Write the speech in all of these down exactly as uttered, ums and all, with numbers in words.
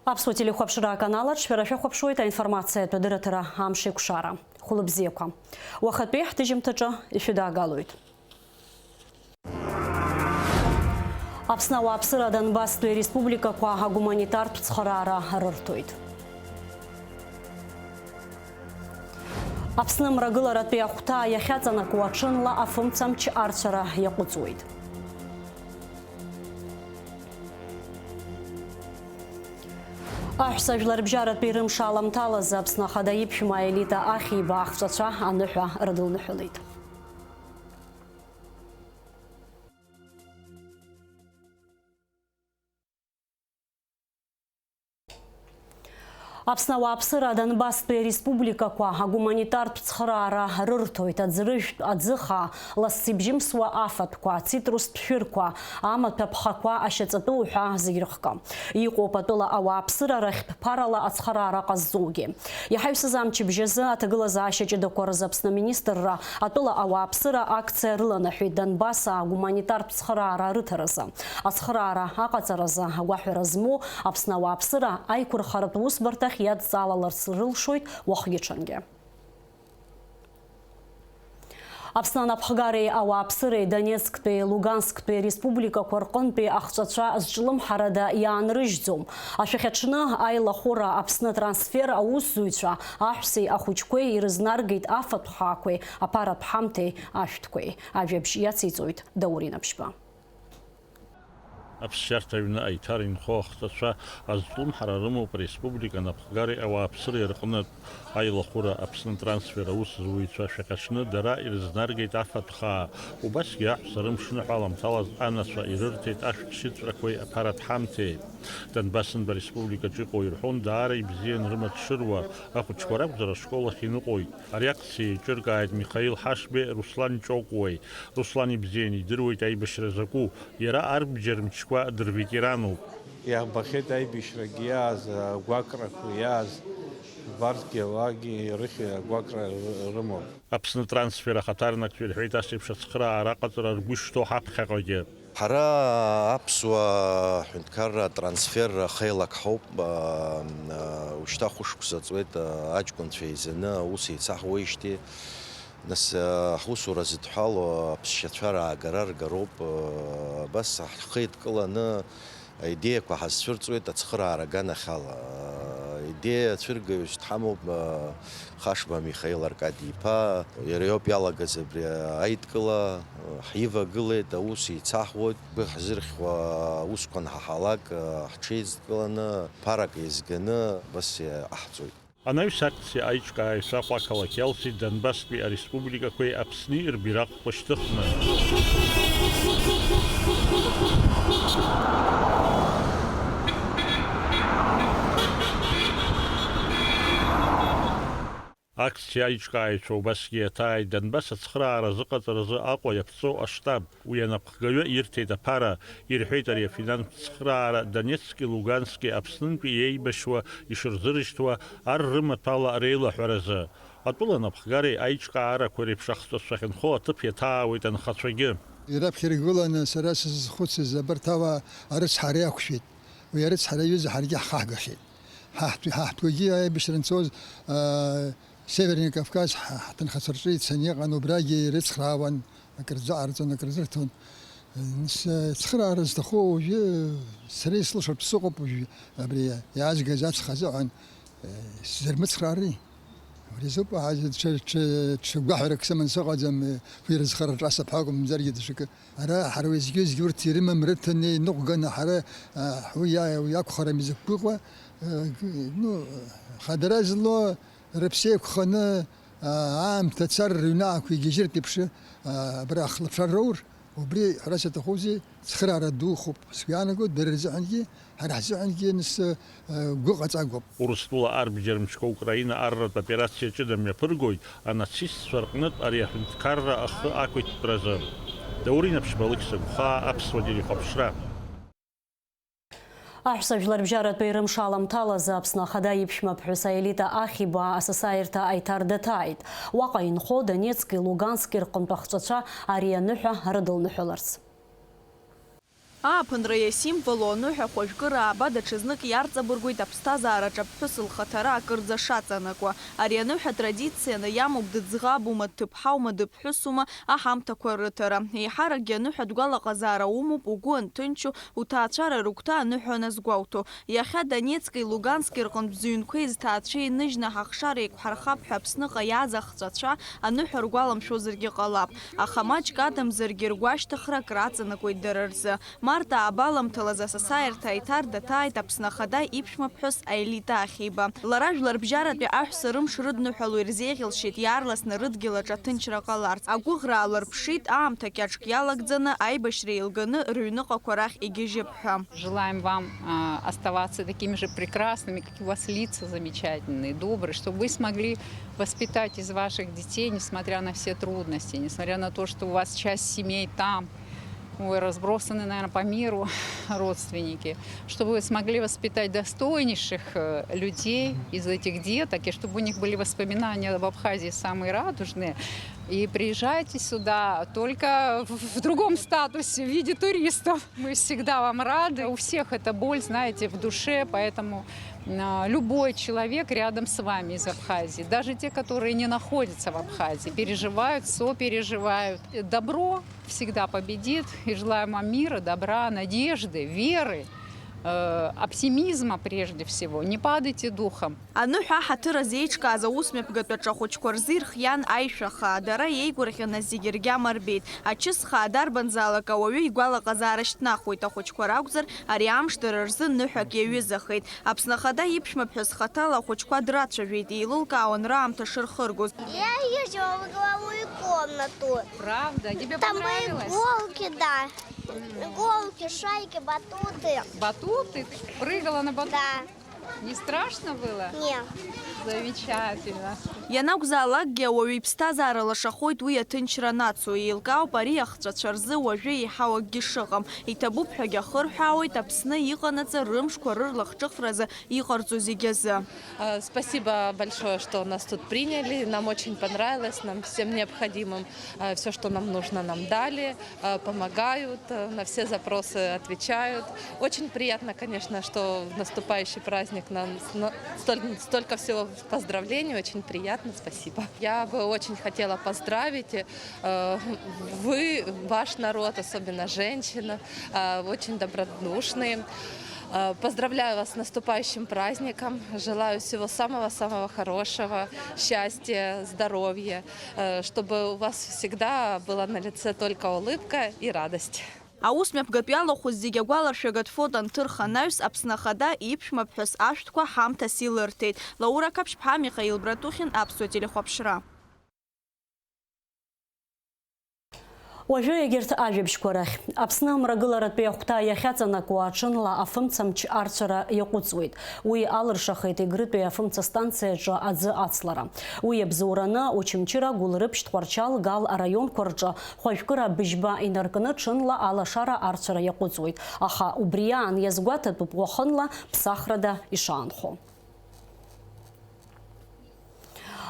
Аԥсуа телехәаԥшра аканал аҿы шәара шәахәаԥшуеит аинформациатә адырраҭара Амшеикәшара. Хәылбзиақәа. Уахатәи ҳҭыжьымҭаҿы ишәыдаагалоит. Аԥсны ауааԥсыра Донбасстәи республикақәа агуманитартә цхыраара рырҭоит. Аԥсны мрагыларатәи ахәҭа иахьаҵанакуа ҽынла афымцамч арцәара иаҟәыҵуеит. Аҳәса жәларбжьаратәи рымш аламҭалаз Аԥсны Ахада иԥшәма Елита Ахиба ахҵәацәа аныҳәа рыдылныҳәалеит. Аԥсны ауааԥсыра Донбасстәи республикақәа агуманитартә цхыраара рырҭоит, аӡырыжәтә, аӡыхаа, лассы ибжьымсуа афатәқәа, ацитрустә шәырқәа, амаҭәа ԥхақәа, ашьаҵатәы уҳәа зегь рыхкы. Иҟоуп атәыла ауааԥсыра рахьтә ԥарала ацхыраара ҟазҵогьы. Иаҳаҩсыз амчыбжьазы аҭагылазаашьа ҷыдақәа рзы Аԥсны аминистрра атәыла ауааԥсыра акциа рыланаҳәеит Донбасс агуманитартә цхыраара рыҭаразы. Ацхыраара аҟаҵаразы агәаҳәара змоу Аԥсны ауааԥсыра аиқәырхаратә усбарҭахь иадҵаалаларц рылшоит уахгьы-ҽынгьы. Аԥсны анапхгареи ауааԥсыреи Донецктәи, Лугансктәи республикақәа рҟынтәи ахҵәацәа зҿлымҳарада иаанрыжьӡом. Ашәахьаҽны аилахәыра Аԥсны Трансфер аусзуҩцәа аҳәсеи ахәыҷқәеи ирызнаргеит афатә хаақәеи аԥаратә ҳамҭеи ашәҭқәеи. Ажәабжь иациҵоит Даур Инаԥшьба. Аԥсшьарҭа аҩны аиҭар инхо ахҵәацәа азҿлымҳара рымоуп ареспублика анапхгареи ауааԥсыреи рҟнытә аилахәыра Аԥсны Трансфер аусзуҩцәа шәахьаҽны дара ирызнаргеит афатә хаа, убасгьы аҳәса рымш ныҳәа аламҭалаз анацәа ирырҭеит ашәҭ шьыҵәрақәеи аԥаратә ҳамҭеи. Донбассынтә ареспубликаҿ иҟоу ирҳәон, даара ибзиан рымаҭ шыруа, ахәыҷқәа ракәзар ашкол ахь иныҟәоит. Ари акциа еиҿыркааит Михаил Ҳашбеи Руслан Ҷокәуеи. Руслан ибзианы идыруеит аибашьра закәу. Иара арбџьар мчқәа дырветерануп. Иаҳбахьеит аибашьрагьы иааз, агәаҟрақәа иааз, убарҭгьы уаагьы ирыхьи агәаҟра ры-, рымоуп. Аԥсны Трансфер ахаҭарнакцәа ирҳәеит ас еиԥш ацхыраара аҟаҵара ргәы шҭоу ҳаԥхьаҟагьы. Ҳара аԥсуа ҳәынҭқарра атрансферра ахеилак ҳауп. Ушьҭа хәышықәса ҵуеит аҷкәынцәа еизаны аус еицаҳуеижьҭеи. Нас, ҳусура зыдҳәало аԥсшьацәа раагара ргароуп. Абас ҳхы еидкыланы аидеиақәа ҳазцәырҵуеит ацхыраара аганахьала. Аидеиа цәыргаҩыс дҳамоуп, Хашба Михаил Аркади-иԥа. Иара иоуп иалагаз абри аидкыла. Ҳивагылеит, аус еицаҳуеит. Гәы ҳзырхьуа аусқәа анҳаҳалак, ҳҽеидкыланы ԥарак еизганы абас иҟаҳҵоит. Анаҩс акциа аиҿкааҩцәа Аҟәа ақалақь иалсит Донбасстәи ареспубликақәеи Аԥсни рбираҟқәа шьҭыхны. Акциа аиҿкааҩцәа убасгьы иаҭааит Донбасс ацхыраара азыҟаҵаразы Аҟәа иаԥҵоу аштаб. Уи анапхгаҩы ирҭеит аԥара, ирҳәеит ари афинанстә цхыраара Донецки Лугански Аԥснынтәи иеибашьуа ишырзырышьҭуа ар рымаҭәала реилаҳәаразы. Атәыла анапхгареи аиҿкаарақәа реиԥш ахҵәацәа ахьынхо аҭыԥ иаҭаауеит анхацәагьы. Раԥхьа иргыланы сара сызхәыцыз абарҭ ауаа арыцҳара иақәшәеит. Уи арыцҳара аҩыза ҳаргьы ҳхаҳгахьеит. Ҳа ҳтә-, ҳа ҳтәқәагьы аибашьра анцоз, аа, Северный Кавказ ҳа-, ҳҭынхацәа рҿы ицаны иҟан, убрагьы ирыцхраауан, акры рзыҟарҵон, акры рзырҭон. Ц-, цхыраара зҭаху уажәы сара ислышартә сыҟоуп, уажәы абри иаазгаз аҵх азыҳәан, э, сзырмыцхраари? Убри азоуп, а, ҽа, ҽа, ҽа гәаҳәарак сыман сыҟаӡам, э, уи рызхара ҿасып ҳәа акәымзаргьы даҽакы. Ара ҳара уеизгьы-уеизгьы урҭ ирымам, рыҭаны иныҟәганы ҳара, а, уи иа-, уи акәхарами закә гәыӷуа, э, г-, ну, хадара зло, рыԥсы еиқәханы, аа, аамҭа цар рыҩны аақәигьежьыртә еиԥш, аа, абра ахлаԥшра роур, убри, ҳәарас аҭахузеи, цхыраара духуп. Сгәы иаанаго, дара рзыҳәангьы, ҳара ҳзыҳәангьы, нас, э, гәыҟаҵагоуп. Урыстәыла арбџьар мчқәа Украина арратә операциа ҷыда мҩаԥыргоит анацистцәа рҟнытә ари аҳәынҭқарра ахы ақәиҭтәразы. Даур Инаԥшьба, Алықьса Гәхаа, Аԥсуа телехәаԥшра. Аҳәса жәларбжьаратәи рымш аламҭалазы Аԥсны Ахада иԥшәма ԥҳәыс Аелита Ахиба асасааирҭа аиҭар даҭааит. Уаҟа инхо Донецки Лугански рҟынтә ахҵәацәа ари аныҳәа рыдылныҳәаларц. Ааԥынра иасимволу аныҳәа хәажәкыра ааба даҽазнык иарҵабыргуеит аԥсҭазаараҿы аԥҳәыс лхаҭара акырӡа шаҵанакуа. Ари аныҳәа традицианы иамоуп дыӡӷабума, дҭыԥҳаума, дыԥҳәысума аҳамҭақәа рыҭара. Еиҳаракгьы аныҳәатә гәалаҟазаара умоуп угәы анҭынчу, уҭаацәара рыгәҭа аныҳәа аназгәоуҭо. Иахьа Донецки Лугански рҟынтә бзыҩнқәеи зҭаацәеи ныжьны ҳахшара еиқәҳархап ҳәа Аԥсныҟа иааз ахҵәацәа аныҳәа ргәаламшәозаргьы ҟалап. Аха маҷк адамзаргьы ргәашьҭыхра акраҵанакуеит дара рзы. Март ааба аламҭалаз асасааирҭа аиҭар даҭааит Аԥсны Ахада иԥшәмаԥҳәыс Аелита Ахьиба. Лара Жәларбжьаратәи аҳәса рымш рыдныҳәало ирзеиӷьалшьеит иаарласны рыдгьыл аҿы аҭынчра ҟаларц. Агәыӷра аалырԥшит, аамҭа кьаҿк иалагӡаны, аибашьра еилганы рыҩныҟақәа рахь игьежьып ҳәа. Желаем вам, а, оставаться такими же прекрасными, как и у вас лица замечательные, добрые, чтобы вы смогли воспитать из ваших детей, несмотря на все трудности, несмотря на то, что у вас часть семей там, ой, разбросаны, наверное, по миру родственники, чтобы вы смогли воспитать достойнейших, э, людей из этих деток, и чтобы у них были воспоминания об Абхазии самые радужные. И приезжайте сюда только в, в другом статусе, в виде туристов. Мы всегда вам рады. У всех эта боль, знаете, в душе, поэтому, а, любой человек рядом с вами из Абхазии, даже те, которые не находятся в Абхазии, переживают, сопереживают. Добро всегда победит. И желаем вам мира, добра, надежды, веры, э, оптимизма прежде всего. Не падайте духом. Аныҳәа аҳаҭыр азеиҿкааз аусмҩаԥгатә аҿы ахәыҷқәа рзы ирхиан аишәа хаа. Дара иеигәырӷьаны зегьы ргьама рбеит. Ачыс хаа дарбанзаалак ауаҩы игәалаҟазаара шьҭнахуеит. Ахәыҷқәа ракәзар, ари амш дара рзы ныҳәак иаҩызахеит. Аԥсны Ахада иԥшәмаԥҳәыс хаҭала ахәыҷқәа драцәажәеит, еилылкаауан раамҭа шырхыргоз. Я ездила в игровую комнату. Правда? Тебе Там были понравилось? Иголки, да. Иголки, шарики, батуты. Батуты? Ты прыгала на батуты? Да. Не страшно было? Нет. Замечательно. Ианакәзаалакгьы ауаҩы иԥсҭазаара лашахоит уи аҭынчра анацу. Еилкаауп ари ахҵәацәа рзы уажәы еиҳау акгьы шыҟам. Иҭабуп ҳәагьы ахырҳәаауеит Аԥсны иҟанаҵа рымшқәа рырлахҿыхразы иҟарҵо зегь азы. Э, спасибо большое, что нас тут приняли. Нам очень понравилось, нам всем необходимым, э, всё, что нам нужно, нам дали, э, помогают, э, на все запросы отвечают. Очень приятно, конечно, что в наступающий праздник нам сна-, столь-, столько всего поздравлений, очень приятно, спасибо. Я бы очень хотела поздравить, э, вы, ваш народ, особенно женщины, э, очень добродушные. Э, поздравляю вас с наступающим праздником. Желаю всего самого-самого хорошего, счастья, здоровья, э, чтобы у вас всегда была на лице только улыбка и радость. Аусмҩаԥгатә иалахәыз зегь агәаларшәагатә фото анҭырха анаҩс, Аԥсны Ахада иԥшәмаԥҳәыс ашәҭқәа ҳамҭас илырҭеит. Лаура Қаԥшьԥҳа, Михаил Братухин, Аԥсуа телехәаԥшра. Уажәы егьырҭ ажәабжьқәа рахь. Аԥсны амрагыларатәи ахәҭа иахьаҵанакуа аҽынла афымцамч арцәара иаҟәыҵуеит. Уи алыршахеит Егрытәи афымца станциаҿы аӡы ацлара. Уи иабзоураны Очамчыра, Гәылрыԥшь, Тҟәарчал, Гал араионқәа рҿы хәажәкыра быжьба инаркны ҽынла алашара арцәара иаҟәыҵуеит. Аха убри аан иазгәаҭатәуп уахынла ԥсахрада ишаанхо.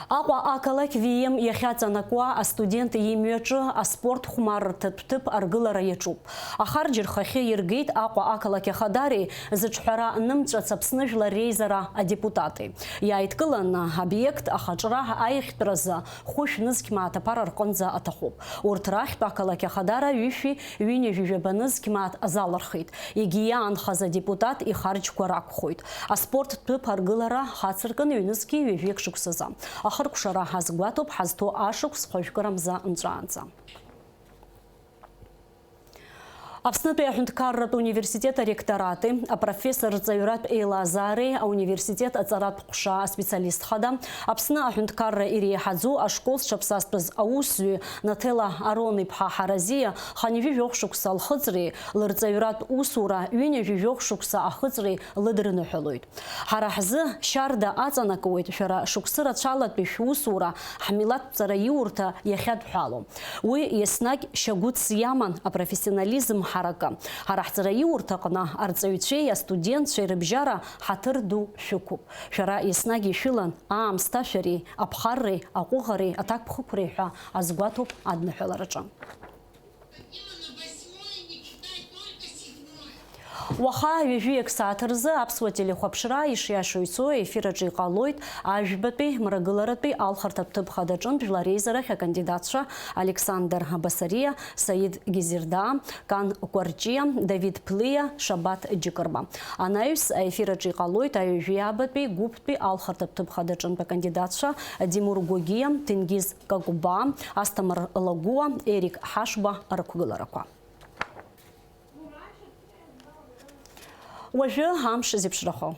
Аҟәа ақалақь В М иахьаҵанакуа астудент имҩаҿы аспорт хәмаррҭатә ҭыԥ аргылара иаҿуп. Ахарџь рхахьы иргеит Аҟәа ақалақь ахадареи зыҿҳәара нымҵәац Аԥсны Жәлар реизара адепутати. Иааидкыланы обиект ахаҿра аиӷьтәразы хәышә нызқь мааҭ аԥара рҟынӡа аҭахуп. Урҭ рахьтә ақалақь ахадара ҩышәи ҩынҩажәи жәаба нызқь мааҭ азалырхит. Егьи иаанхаз адепутат ихарџьқәа ракәхоит. Аспорт ҭыԥ аргылара хацыркын ҩнызқьи ҩажәеик шықәсазы. Ахыркәшара ҳазгәаҭоуп ҳазҭоу ашықәс хәажәкырамза нҵәаанӡа. Аԥснытәи аҳәынҭқарратә университет аректорати апрофессор рҵаҩратә еилазаареи ауниверситет аҵаратә ҟәша аспециалист хада, Аԥсны аҳәынҭқарра иреиҳаӡоу ашкол зҽаԥсазтәыз аусзуҩы Наҭела Арон-иԥҳа Ҳаразиа хынҩажәи жәохә шықәса лхыҵреи лырҵаҩратә усура ҩынҩажәи жәохә шықәса ахыҵреи лыдырныҳәалоит. Ҳара ҳзы шьарда аҵанакуеит шәара шықәсы рацәалатәи шәусура, ҳмилаҭтә ҵараиурҭа иахьадҳәалоу. Уи еснагь шьагәыҭс иаман апрофессионализм ҳаракы. Ҳара ҳҵараиурҭаҟны арҵаҩцәеи астудентцәеи рыбжьара ҳаҭыр ду шәықәуп. Шәара еснагь ишәылан аамсҭашәареи, аԥхарреи, аҟәыӷареи, аҭакԥхықәреи ҳәа азгәаҭоуп адныҳәалараҿы. Задело на восьмое, не читай, только седьмое. Уаха ҩажәи ак сааҭ рзы аԥсуа телехәаԥшра ишиашоу ицо, ефир аҿы иҟалоит ажәбатәи, мрагыларатәи алхырҭатә ҭыԥ хадаҿынтә жәлар реизарахь акандидатцәа Александр Басариа, Саид Гезердаа, Кан Кәарҷиа, Давид Плиа, Шабаҭ Џьыкырба. Анаҩс аефир аҿы иҟалоит аҩажәи аабатәи гәыԥтәи алхырҭатә ҭыԥ хадаҿынтә акандидатцәа Димур Гогиа, Ҭенгиз Какәбаа, Асҭамыр Лагәуа, Ерик Ҳашба рықәгыларақәа. Уажәы амш зеиԥшрахо.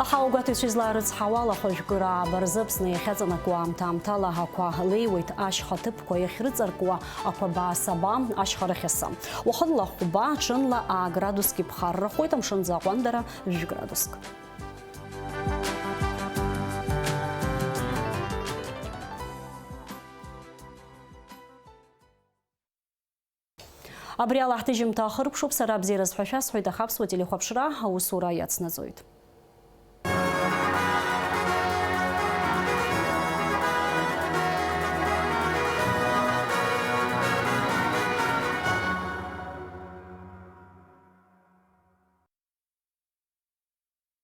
Аҳауагәаҭаҩцәа излаарыцҳауа, алахәажәкыра ааба рзы Аԥсны иахьаҵанакуа аамҭа-аамҭала ақәа леиуеит, ашьха ҭыԥқәа иахьрыҵаркуа ақәабаа-сабаа, ашьхарахь асы. Уахынла хәба, ҽынла аа градусгьы ԥхаррахоит, амшынӡы аҟәандара жәградуск. Абри ала ҳҭыжьымҭа ахыркәшоуп, сара абзиараз ҳәа шәасҳәоит, аха аԥсуа телехәаԥшра аусура иацнаҵоит.